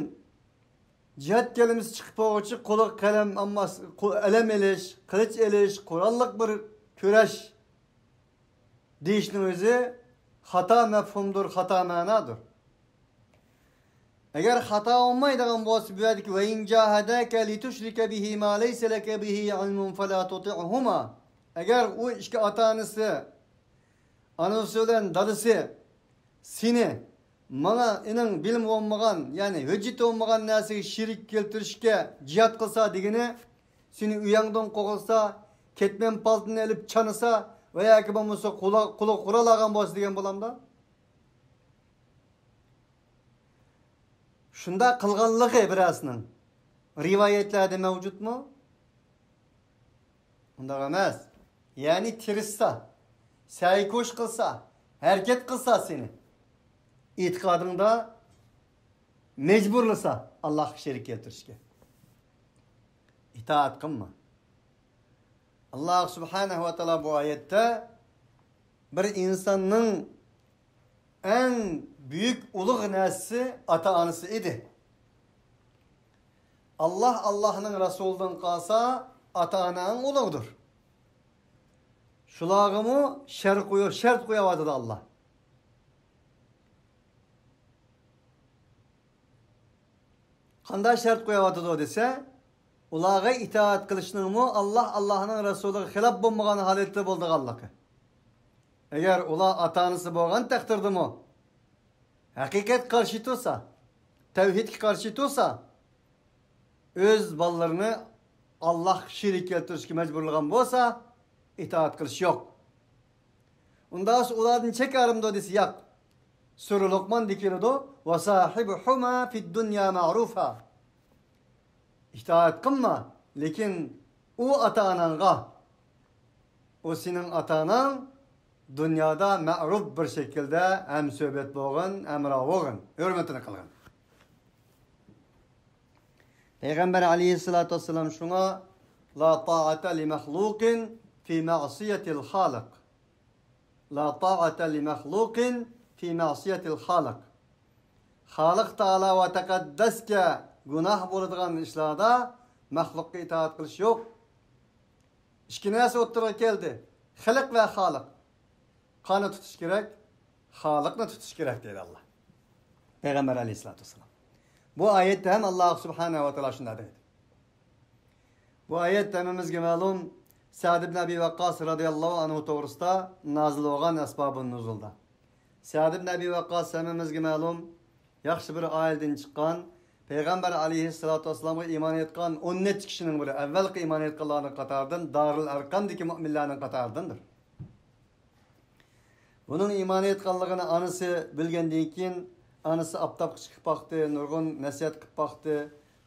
جىھاد كەلىمىسى چىقىپ بولغۇچە قولىغا قەلەم، ئەمما قو-، ئەلەم ئېلىش، قىلىچ ئېلىش، قوراللىق بىر كۈرەش دېيىشنىڭ ئۆزى خاتا مەپھۇمدۇر، خاتا مەنادۇر. ئەگەر خاتا بولمايدىغان بولسا، بۇ يەردىكى «وَإِنْ جَاهَدَاكَ لِتُشْرِكَ بِي مَا لَيْسَ لَكَ بِهِ عِلْمٌ فَلَا تُطِعْهُمَا». ئەگەر ئۇ ئىككى ئاتا-ئانىسى، ئانىسى بىلەن دادىسى سېنى ماڭا ئېنىڭ بىلىمى بولمىغان، يەنى ھۆججىتى بولمىغان نەرسىگە شېرىك كەلتۈرۈشكە جىھاد قىلسا دېگىنى، سېنى ئۆيۈڭدىن قوغلىسا، كەتمەن پالتىنى ئېلىپ چانىسا ۋە ياكى بولمىسا قولىغا، قولىغا قورال ئالغان بولسا دېگەن بولامدۇ؟ شۇنداق قىلغانلىقى بىرەرسىنىڭ رىۋايەتلەردە مەۋجۇتمۇ؟ ئۇنداق ئەمەس. يەنى تىرىشسا، سەي-كوش قىلسا، ھەرىكەت قىلسا سېنى، ئېتىقادىڭدا مەجبۇرلىسا ئاللاھقا شېرىك كەلتۈرۈشكە، ئىتائەت قىلما. ئاللاھ سۇبھانەھۇ ۋە تائالا بۇ ئايەتتە بىر ئىنساننىڭ ئەڭ بۈيۈك، ئۇلۇغ نەرسىسى ئاتا-ئانىسى ئىدى. ئاللاھ، ئاللاھنىڭ رەسۇلىدىن قالسا ئاتا-ئانا ئەڭ ئۇلۇغدۇر. شۇلارغىمۇ شەرت قويۇ-، شەرت قويۇۋاتىدۇ ئاللاھ. قانداق شەرت قويۇۋاتىدۇ دېسە، ئۇلارغا ئىتائەت قىلىشنىڭمۇ ئاللاھ، ئاللاھنىڭ رەسۇلىغا خىلاپ بولمىغان ھالەتتە بولىدىغانلىقى. ئەگەر ئۇلار ئاتا-ئانىسى بولغان تەقدىردىمۇ ھەقىقەتكە قارشى تۇرسا، تەۋھىدكە قارشى تۇرسا، ئۆز بالىلىرىنى ئاللاھقا شېرىك كەلتۈرۈشكە مەجبۇرلىغان بولسا، ئىتائەت قىلىش يوق. ئۇنداق بولسا ئۇلاردىن چەكەرمىدۇ دېسە، ياق. سۈرە لۇقماندا كېلىدۇ، «وَصَاحِبْهُمَا فِي الدُّنْيَا مَعْرُوفًا». ئىتائەت قىلما، لېكىن ئۇ ئاتا-ئاناڭغا، ئۇ سېنىڭ ئاتا-ئاناڭ دۇنيادا مەئرۇپ بىر شەكىلدە ھەمسۆھبەت بولغىن، ھەمراھ بولغىن، ھۆرمىتىنى قىلغىن. پەيغەمبەر ئەلەيھىسسالاتۇ ۋەسسالام شۇڭا، «لا طاعة لمخلوق في معصية الخالق. لا طاعة لمخلوق في معصية الخالق». خالىق تائالا ۋە تەقەددەسكە گۇناھ بولىدىغان ئىشلاردا مەخلۇققا ئىتائەت قىلىش يوق. ئىككى نەرسە ئوتتۇرىغا كەلدى. خەلق ۋە خالىق. قانى تۇتۇش كېرەك، خالىقنى تۇتۇش كېرەك دەيدۇ ئاللا. پەيغەمبەر ئەلەيھىسسالاتۇ ۋەسسالام. بۇ ئايەتتە ھەم ئاللا سۇبھانەھۇ ۋە تائالا شۇنداق دەيدۇ. بۇ ئايەت ھەممىمىزگە مەلۇم، سەئد ئىبن ئەبى ۋەققاس رازىياللاھۇ ئەنھۇ توغرىسىدا نازىل بولغان ئەسبابۇن نۇزۇلدا. سەئد ئىبن ئەبى ۋەققاس ھەممىمىزگە مەلۇم، ياخشى بىر ئائىلىدىن چىققان، پەيغەمبەر ئەلەيھىسسالاتۇ ۋەسسالامغا ئىمان ئېيتقان ئون نەچچە كىشىنىڭ بىرى، ئەۋۋەلقى ئىمان ئېيتقانلارنىڭ قاتارىدىن، دارىل ئەرقەمدىكى مۆمىنلەرنىڭ قاتارىدىندۇر. بۇنىڭ ئىمان ئېيتقانلىقىنى ئانىسى بىلگەندىن كېيىن، ئانىسى ئاپتاپقا چىقىپ باقتى، نۇرغۇن نەسىھەت قىلىپ باقتى،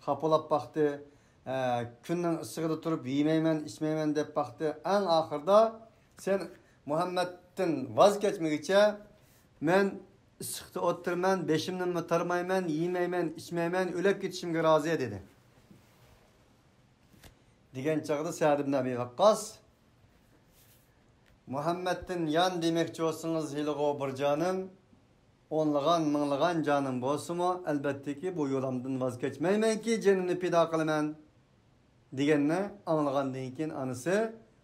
خاپىلاپ باقتى. ئە، كۈننىڭ ئىسسىقىدا تۇرۇپ يېمەيمەن، ئىچمەيمەن دەپ باقتى. ئەڭ ئاخىرىدا، سەن مۇھەممەدتىن ۋاز كەچمىگۈچە مەن ئىسسىقتا ئولتۇرىمەن، بېشىمنىمۇ تارمايمەن، يېمەيمەن، ئىچمەيمەن، ئۆلۈپ كېتىشىمگە رازى، دېدى. دېگەن چاغدا سەئد ئىبن ئەبى ۋەققاس، مۇھەممەدتىن يان دېمەكچى بولسىڭىز، ھېلىغۇ بىر جانىم، ئونلىغان، مىڭلىغان جانىم بولسىمۇ، ئەلۋەتتىكى، بۇ يولۇمدىن ۋاز كەچمەيمەنكى، جېنىمنى پىدا قىلىمەن، دېگەننى ئاڭلىغاندىن كېيىن، ئانىسى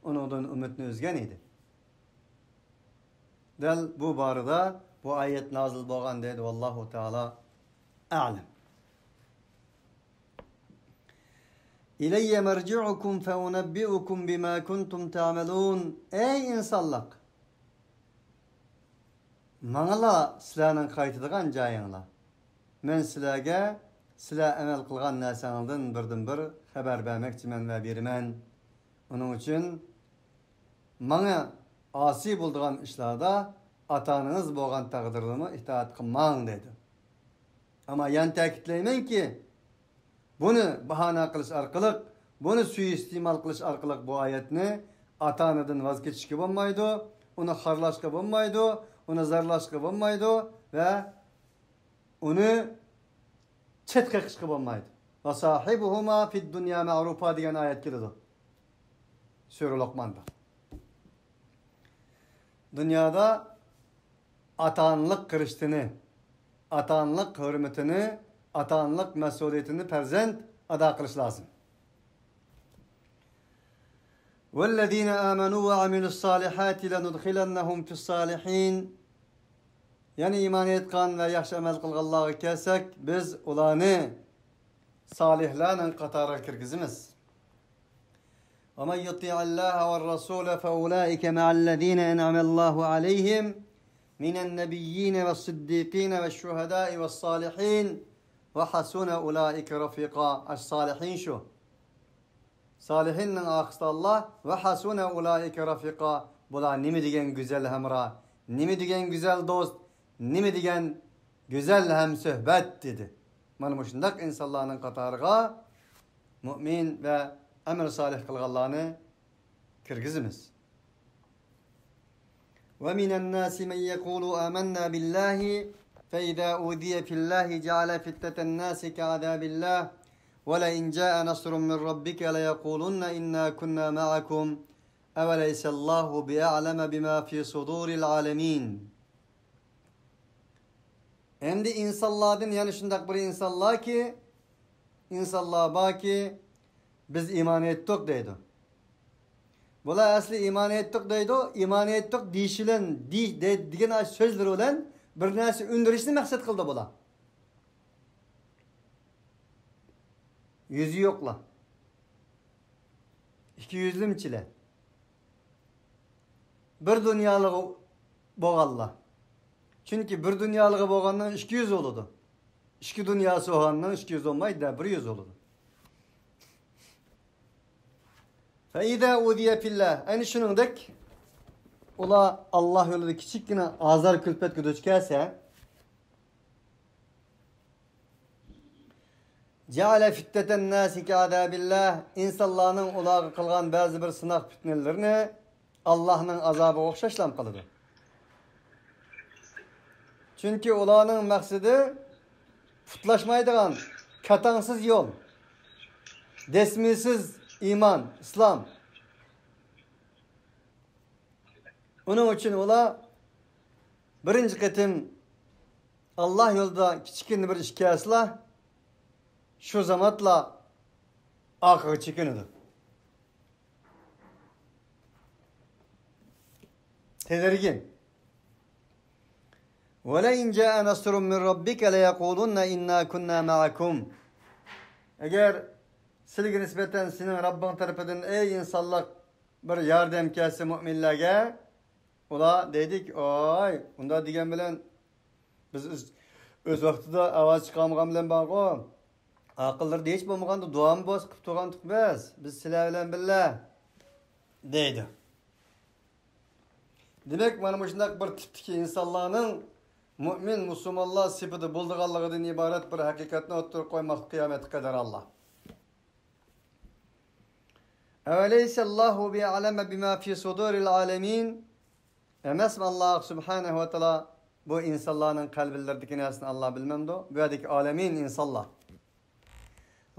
ئۇنىڭدىن ئۈمىدنى ئۈزگەن ئىدى. دەل بۇ بارىدا بۇ ئايەت نازىل بولغان دەيدۇ. ۋاللاھۇ تائالا ئەلەم. إلي مرجعكم فأنبئكم بما كنتم تعملون. ئەي ئىنسانلار! ماڭىلا سىلەرنىڭ قايتىدىغان جايىڭلار. مەن سىلەرگە سىلەر ئەمەل قىلغان نەرسەڭلاردىن بىردىنبىر خەۋەر بەرمەكچىمەن ۋە بېرىمەن. ئۇنىڭ ئۈچۈن ماڭا ئاسىي بولىدىغان ئىشلاردا ئاتا-ئانىڭىز بولغان تەقدىردىمۇ ئىتائەت قىلماڭ دەيدۇ. ئەمما يەنە تەكىتلەيمەنكى، بۇنى باھانە قىلىش ئارقىلىق، بۇنى سۇيىئىستېمال قىلىش ئارقىلىق بۇ ئايەتنى ئاتا-ئانىدىن ۋاز كېچىشكە بولمايدۇ، ئۇنى خارلاشقا بولمايدۇ، ئۇنى زارلاشقا بولمايدۇ ۋە ئۇنى چەت قېقىشقا بولمايدۇ. وصاحبهما في الدنيا معروفا دېگەن ئايەت كېلىدۇ سۈرە لوقماندا. دۇنيادا ئاتا-ئانىلىق رىشتىنى، ئاتا-ئانىلىق ھۆرمىتىنى، ئاتا-ئانىلىق مەسئۇلىيىتىنى پەرزەنت ئادا قىلىش لازىم. والذين آمنوا وعملوا الصالحات لندخلنهم في الصالحين. يەنە ئىمان ئېيتقان ۋە ياخشى ئەمەل قىلغانلارغا كەلسەك، بىز ئۇلارنى سالىھلارنىڭ قاتارىغا كىرگۈزىمىز. ومن يطع الله والرسول فأولئك مع الذين أنعم الله عليهم من النبيين والصديقين والشهداء والصالحين وحسن أولئك رفيقا. ئاش سالىھىن شۇ. سالىھىننىڭ ئارقىسىدا ئاللا، وحسن أولئك رفيقا. بۇلار نېمە دېگەن گۈزەل ھەمراھ، نېمە دېگەن گۈزەل دوست، نېمە دېگەن گۈزەل ھەمسۆھبەت دېدى. مانا مۇشۇنداق ئىنسانلارنىڭ قاتارىغا مۆمىن ۋە ئەمەل سالىھ قىلغانلارنى كىرگۈزىمىز. ومن الناس من يقول آمنا بالله فإذا أوذي في الله جعل فتنة الناس كعذاب الله ولئن جاء نصر من ربك ليقولن إنا كنا معكم أوليس الله بأعلم بما في صدور العالمين. ئەمدى ئىنسانلاردىن يەنە شۇنداق بىر ئىنسانلاركى، ئىنسانلار باركى، بىز ئىمان ئېيتتۇق دەيدۇ. بۇلار ئەسلى ئىمان ئېيتتۇق دەيدۇ، ئىمان ئېيتتۇق دېيىش بىلەن، دېي-، دەي-، دېگەن سۆزلىرى بىلەن بىر نەرسە ئۈندۈرۈشنى مەقسەت قىلىدۇ بۇلار. يۈزى يوقلار. ئىككى يۈزلىمىچىلەر. بىر دۇنيالىق بولغانلار. چۈنكى بىر دۇنيالىق بولغاننىڭ ئىككى يۈز بولىدۇ. ئىككى دۇنياسى بولغاننىڭ ئىككى يۈز بولمايدۇ، بىر يۈز بولىدۇ. فإذا أوذي في الله. ئەنە شۇنىڭدەك ئۇلار ئاللا يولىدا كىچىككىنە ئازار كۈلپەتكە دۇچ كەلسە، جعل فتنة الناس كعذاب الله، ئىنسانلارنىڭ ئۇلارغا قىلغان بەزى بىر سىناق پىتنىلىرىنى ئاللانىڭ ئازابىغا ئوخشاشلا قىلىدۇ. چۈنكى ئۇلارنىڭ مەقسىتى پۇتلاشمايدىغان، كاتاڭسىز يول، دەسمىسىز ئىمان، ئىسلام. ئۇنىڭ ئۈچۈن ئۇلار بىرىنچى قېتىم ئاللا يولىدا كىچىككىنە بىر ئىش كەلسىلا، شۇ زامانلا ئارقىغا چېكىنىدۇ. تېلىرگىن. ولئن جاء نصر من ربك ليقولن إنا كنا معكم. ئەگەر سىلىگە نىسبەتەن سېنىڭ رەببىڭ تەرىپىدىن، ئەي ئىنسانلىق، بىر ياردەم كەلسە مۆمىنلەرگە، ئۇلار دەيدىكى، ئاي، ئۇنداق دېگەن بىلەن بىز ئۆز، ئۆز ۋاقتىدا ئاۋاز چىقارمىغان بىلەن بارغۇ، ئاقىللىرىدا ھېچ بولمىغاندا دۇئامۇ بولسا قىلىپ تۇرغانتۇق بىز، بىز سىلەر بىلەن بىللە، دەيدۇ. دېمەك، مانا مۇشۇنداق بىر تىپتىكى ئىنسانلارنىڭ مۆمىن، مۇسۇلمانلار سېپىدە بولىدىغانلىقىدىن ئىبارەت بىر ھەقىقەتنى ئوتتۇرىغا قويماقتا قىيامەتكە قەدەر ئاللا. أوليس الله بأعلم بما في صدور العالمين؟ ئەمەسمۇ ئاللا سۇبھانەھۇ ۋە تائالا بۇ ئىنسانلارنىڭ قەلبىلىرىدىكى نەرسىنى ئاللا بىلمەمدۇ؟ بۇ يەردىكى ئالەمىن ئىنسانلار.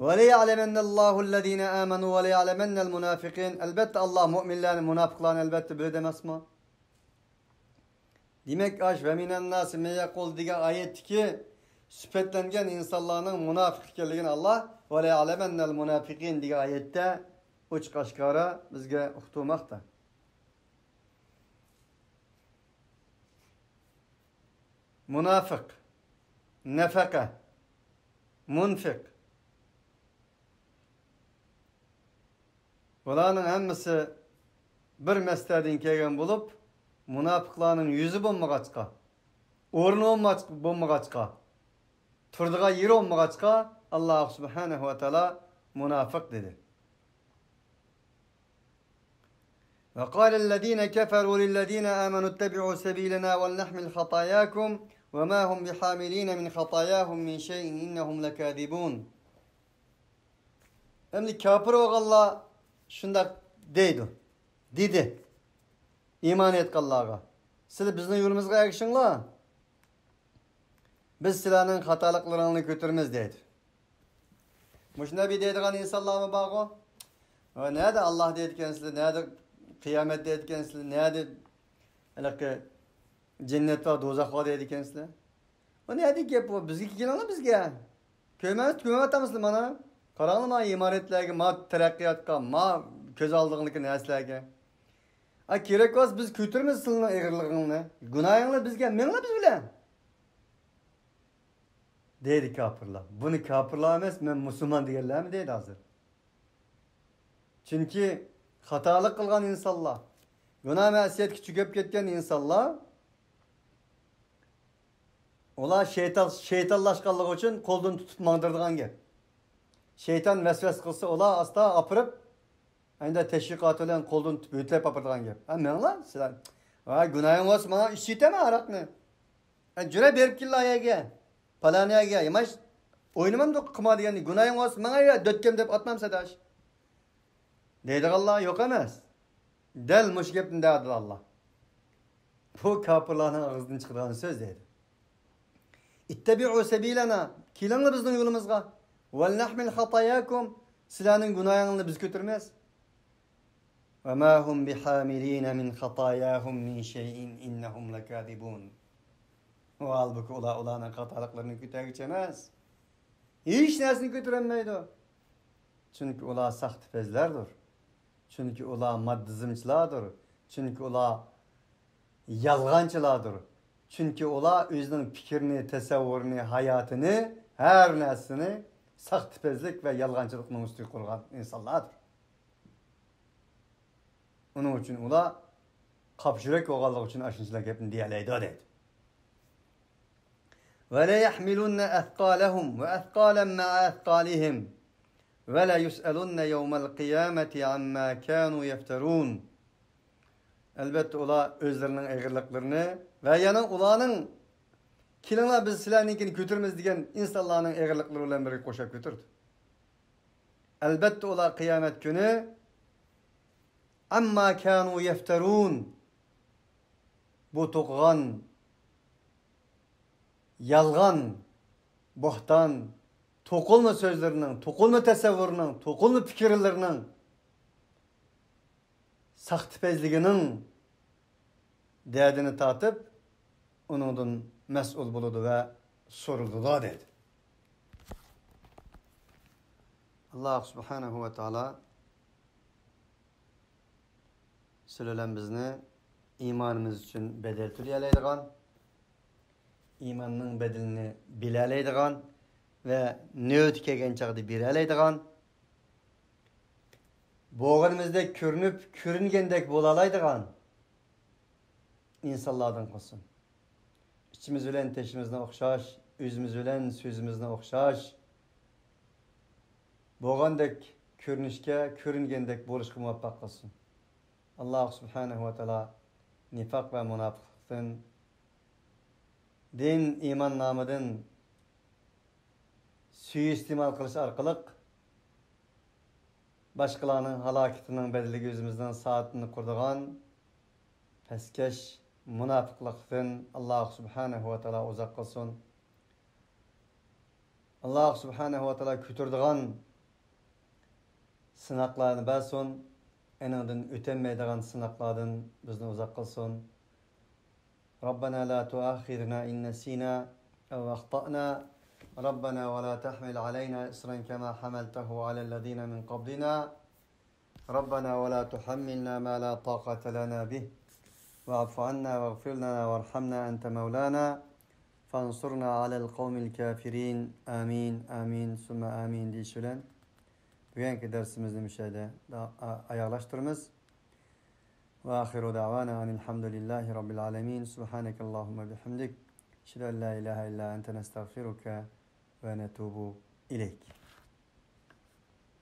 وليعلمن الله الذين آمنوا وليعلمن المنافقين. ئەلبەتتە، ئاللا مۆمىنلەرنى، مۇناپىقلارنى ئەلبەتتە بىلىدۇ ئەمەسمۇ؟ دېمەك، ئاش، ومن الناس من يقول دېگەن ئايەتتىكى سۈپەتلەنگەن ئىنسانلارنىڭ مۇناپىق ئىكەنلىكىنى ئاللا وليعلمن المنافقين دېگەن ئايەتتە ئوچۇق ئاشكارا بىزگە ئۇقتۇرماقتا. مۇناپىق، نەفەقە، مۇنفىق. بۇلارنىڭ ھەممىسى بىر مەسدەردىن كەلگەن بولۇپ، مۇناپىقلارنىڭ يۈزى بولمىغاچقا، ئورنى بولماچ-، بولمىغاچقا، تۇرىدىغان يېرى بولمىغاچقا، ئاللا سۇبھانەھۇ ۋە تائالا مۇناپىق دېدى. وقال الذين كفروا للذين آمنوا اتبعوا سبيلنا ولنحمل خطاياكم وما هم بحاملين من خطاياهم من شيء إنهم لكاذبون. ئەمدى كاپىر بولغانلار شۇنداق دەيدۇ، دېدى ئىمان ئېيتقانلارغا، سىلەر بىزنىڭ يولىمىزغا ئەگىشىڭلار، بىز سىلەرنىڭ خاتالىقلىرىڭلارنى كۆتۈرىمىز دەيدۇ. مۇشۇنداق بىر دەيدىغان ئىنسانلارمۇ بارغۇ؟ ۋە نەدە ئاللا دەيدىكەنسىلەر، نەدە قىيامەت دەيدىكەنسىلەر، نەدە ھېلىقى جەننەت بار، دوزاخ بار دەيدىكەنسىلەر؟ بۇ نەدىكى گەپ بۇ؟ بىزگە كېلىڭلار بىزگە. كۆرمەس، كۆرمەيۋاتامسىلەر مانا؟ قاراڭلار مانا ئىمارەتلەرگە، ما تەرەققىياتقا، ما كۆز ئالدىڭىزدىكى نەرسىلەرگە. ئا، كېرەك بولسا بىز كۆتۈرىمىز سىلىنىڭ ئېغىرلىقىڭلارنى. گۇناھىڭلار بىزگە، مېڭىڭلار بىز بىلەن. دەيدۇ كاپىرلار. بۇنى كاپىرلار ئەمەس، مەن مۇسۇلمان دېگەنلەرمۇ دەيدۇ ھازىر. چۈنكى خاتالىق قىلغان ئىنسانلار، گۇناھ مەسىيەتكە چۆكۈپ كەتكەن ئىنسانلار، ئۇلار شەيتان، شەيتانلاشقانلىقى ئۈچۈن قولدىن تۇتۇپ ماڭدۇرىدىغان گەپ. شەيتان ۋەسۋەسە قىلسا، ئۇلار ئاستا ئاپىرىپ، ئەمدى تەشۋىقاتى بىلەن قولدىن تۇتۇپ يۆتىلەپ ئاپىرىدىغان گەپ. ھە، مېڭىڭلار سىلەر. ۋاي، گۇناھىڭ بولسا ماڭا ئىچىۋېتەمەن ھاراقنى. ئە، جۈرە بېرىپ كېلە ئايەگە. پالان يەرگە. ياماش ئوينىمامدۇ قىمار دېگەننى. گۇناھىڭ بولسا ماڭا يا دۆتكەم دەپ ئاتمامسەن ئاداش. دەيدىغانلار يوق ئەمەس. دەل مۇشۇ گەپنى دەۋاتىدۇ ئاللا. بۇ كاپىرلارنىڭ ئاغزىدىن چىقىدىغان سۆز دەيدۇ. اتبعوا سبيلنا، كېلىڭلار بىزنىڭ يولىمىزغا. ولنحمل خطاياكم، سىلەرنىڭ گۇناھىڭلارنى بىز كۆتۈرىمىز. وما هم بحاملين من خطاياهم من شيء إنهم لكاذبون. ھالبۇكى، ئۇلار ئۇلارنىڭ خاتالىقلىرىنى كۆتەرگۈچى ئەمەس. ھېچ نەرسىنى كۆتۈرەلمەيدۇ. چۈنكى ئۇلار ساختىپەزلەردۇر. چۈنكى ئۇلار ماددىزمچىلاردۇر. چۈنكى ئۇلار يالغانچىلاردۇر. چۈنكى ئۇلار ئۆزىنىڭ پىكرىنى، تەسەۋۋۇرىنى، ھاياتىنى، ھەر نەرسىنى ساختىپەزلىك ۋە يالغانچىلىقنىڭ ئۈستىگە قۇرغان ئىنسانلاردۇر. ئۇنىڭ ئۈچۈن ئۇلار قاپا يۈرەك بولغانلىقى ئۈچۈن ئاشۇنچىلىك گەپنى دېيەلەيدۇ، دەيدۇ. وليحملن أثقالهم وأثقالا مع أثقالهم وليسألن يوم القيامة عما كانوا يفترون. ئەلبەتتە، ئۇلار ئۆزلىرىنىڭ ئېغىرلىقلىرىنى ۋە يەنە ئۇلارنىڭ، كېلىڭلار، بىز سىلەرنىڭكىنى كۆتۈرىمىز دېگەن ئىنسانلارنىڭ ئېغىرلىقلىرى بىلەن بىرگە قوشاپ كۆتۈرىدۇ. ئەلبەتتە، ئۇلار قىيامەت كۈنى عما كانوا يفترون، بۇ توقۇغان يالغان، بوھتان، توقۇلما سۆزلىرىنىڭ، توقۇلما تەسەۋۋۇرىنىڭ، توقۇلما پىكىرلىرىنىڭ، ساختىپەزلىكىنىڭ دەردىنى تارتىپ، ئۇنىڭدىن مەسئۇل بولىدۇ ۋە سورىلىدۇ، دەيدۇ. ئاللا سۇبھانەھۇ ۋە تائالا سىلەر بىلەن بىزنى ئىمانىمىز ئۈچۈن بەدەل تۆلىيەلەيدىغان، ئىماننىڭ بەدىلىنى بىلەلەيدىغان ۋە نۆۋىتى كەلگەن چاغدا بېرەلەيدىغان، بولغىنىمىزدەك كۆرۈنۈپ، كۆرۈنگەندەك بولالايدىغان ئىنسانلاردىن قىلسۇن. ئىچىمىز بىلەن تېشىمىزنى ئوخشاش، ئۆزىمىز بىلەن سۆزىمىزنى ئوخشاش، بولغاندەك كۆرۈنۈشكە، كۆرۈنگەندەك بولۇشقا مۇۋەپپەق قىلسۇن. ئاللاھ سۇبھانەھۇ ۋە تائالا نىفاق ۋە مۇناپىقلىقتىن، دىن، ئىمان نامىدىن سۇيىئىستېمال قىلىش ئارقىلىق باشقىلارنىڭ ھالاكىتىنىڭ بەدىلىگە ئۆزىمىزنىڭ سائىتىنى قۇرىدىغان پەسكەش مۇناپىقلىقتىن ئاللاھ سۇبھانەھۇ ۋە تائالا ئۇزاق قىلسۇن. ئاللاھ سۇبھانەھۇ ۋە تائالا كۆتۈرىدىغان سىناقلارنى بەرسۇن، ئېنىڭدىن ئۆتەلمەيدىغان سىناقلاردىن بىزنى ئۇزاق قىلسۇن. ربنا لا تؤاخذنا إن نسينا أو أخطأنا. ربنا ولا تحمل علينا إصرا كما حملته على الذين من قبلنا. ربنا ولا تحملنا ما لا طاقة لنا به. واعف عنا واغفر لنا وارحمنا أنت مولانا فانصرنا على القوم الكافرين. آمين، آمين، ثم آمين دېيىش بىلەن بۈگۈنكى دەرسىمىزنى مۇشۇ يەردە دا-، ئا-، ئاياغلاشتۇرىمىز. وآخر دعوانا أن الحمد لله رب العالمين. سبحانك اللهم وبحمدك. أشهد أن لا إله إلا أنت، نستغفرك ونتوب إليك.